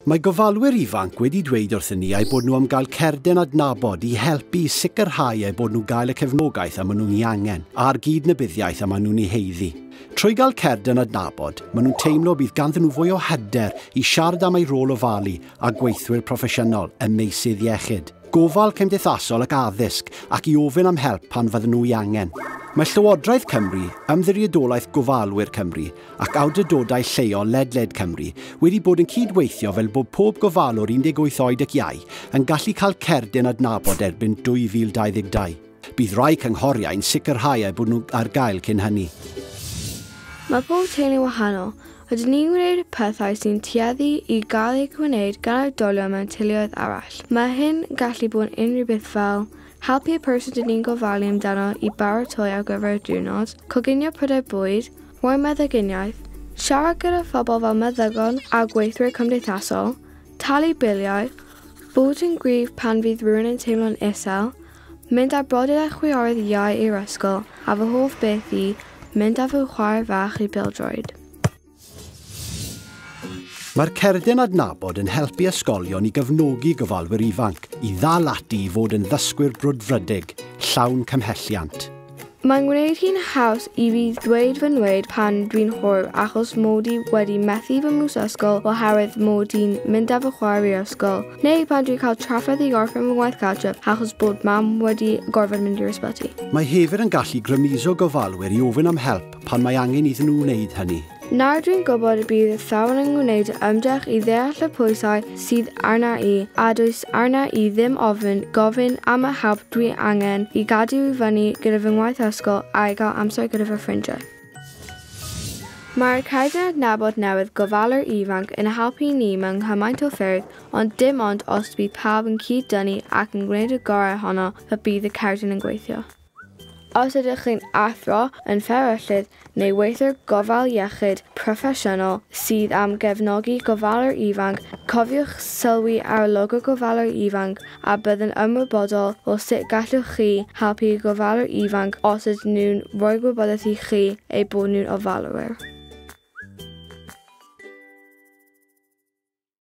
Mae gofalwyr ifanc wedi dweud wrthyn ni eu bod nhw am gael cerdyn adnabod i helpu i sicrhau eu bod nhw'n gael y cefnogaeth a maen nhw'n ei angen, a'r gydnabyddiaeth a maen nhw'n ei haeddu. Trwy gael cerdyn adnabod, maen nhw'n teimlo bydd ganddyn nhw fwy o hyder i siarad am eu rôl ofalu a gweithwyr proffesiynol ym meysydd iechyd, gofal cymdeithasol ac addysg, ac i ofyn am help pan fydden nhw ei angen. Mae Llywodraeth Cymru, Ymddiriedolaeth Gofalwyr Cymru ac awdurdodau lleol ledled Cymru wedi bod yn cydweithio fel bod pob gofalwr 18 oed ac iau yn gallu cael cerdyn adnabod erbyn 2022. Bydd rai cynghoriau'n sicrhau eu bod nhw ar gael cyn hynny. Mae pob teulu'n wahanol. Rydyn ni'n gwneud pethau sy'n tueddu i gael eu gwneud gan oedolion mewn teuluoedd arall. Mae hyn yn gallu bod yn unrhyw beth fel helpu y person dyn ni'n gofalu amdano i baratoi ar gyfer y diwrnod, coginio prydau bwyd, rhoi meddyginiaeth, siarad gyda phobl fel meddygon a gweithwyr cymdeithasol, talu biliau, bod yn gryf pan fydd rhywun yn teimlo'n isel, mynd â brodyr a chwiorydd iau i'r ysgol, a fy hoff beth i, mynd â fy chwaer fach i bêl-droed. Mae'r cerdyn adnabod yn helpu ysgolion i gefnogi gofalwyr ifanc i ddal ati i fod yn ddysgwyr brwdfrydig, llawn cymhelliant. Mae'n gwneud hi'n haws i fi ddweud fy nweud pan dwi'n hwyr achos mod i wedi methu fy mws ysgol oherwydd mod i'n mynd â fy chwaer i'r ysgol, neu pan dwi'n cael trafferth i gorffen fy ngwaith cartref achos bod mam wedi gorfod mynd i'r ysbyty. Mae hefyd yn gallu grymuso gofalwyr i ofyn am help pan mae angen iddyn nhw wneud hynny. Nawr dwi'n gwybod y bydd athrawon yn gwneud ymdrech i ddeall y pwysau sydd arna i, a does arna i ddim ofn gofyn am y help dwi angen i gadw i fyny gyda fy ngwaith ysgol a i gael amser gyda fy ffrindiau. Mae'r cerdyn adnabod newydd gofalwyr ifanc yn helpu ni mewn cymaint o ffyrdd, ond dim ond os bydd pawb yn cyd-dynnu ac yn gwneud y gorau ohono y bydd y cerdyn yn gweithio. Os ydych chi'n athro, yn fferyllydd neu weithiwr gofal iechyd proffesiynol sydd am gefnogi gofalwyr ifanc, cofiwch sylwi ar logo gofalwyr ifanc a bydd yn ymwybodol o sut gallwch chi helpu gofalwyr ifanc os ydyn nhw'n rhoi gwybodaeth i chi eu bod nhw'n ofalwyr.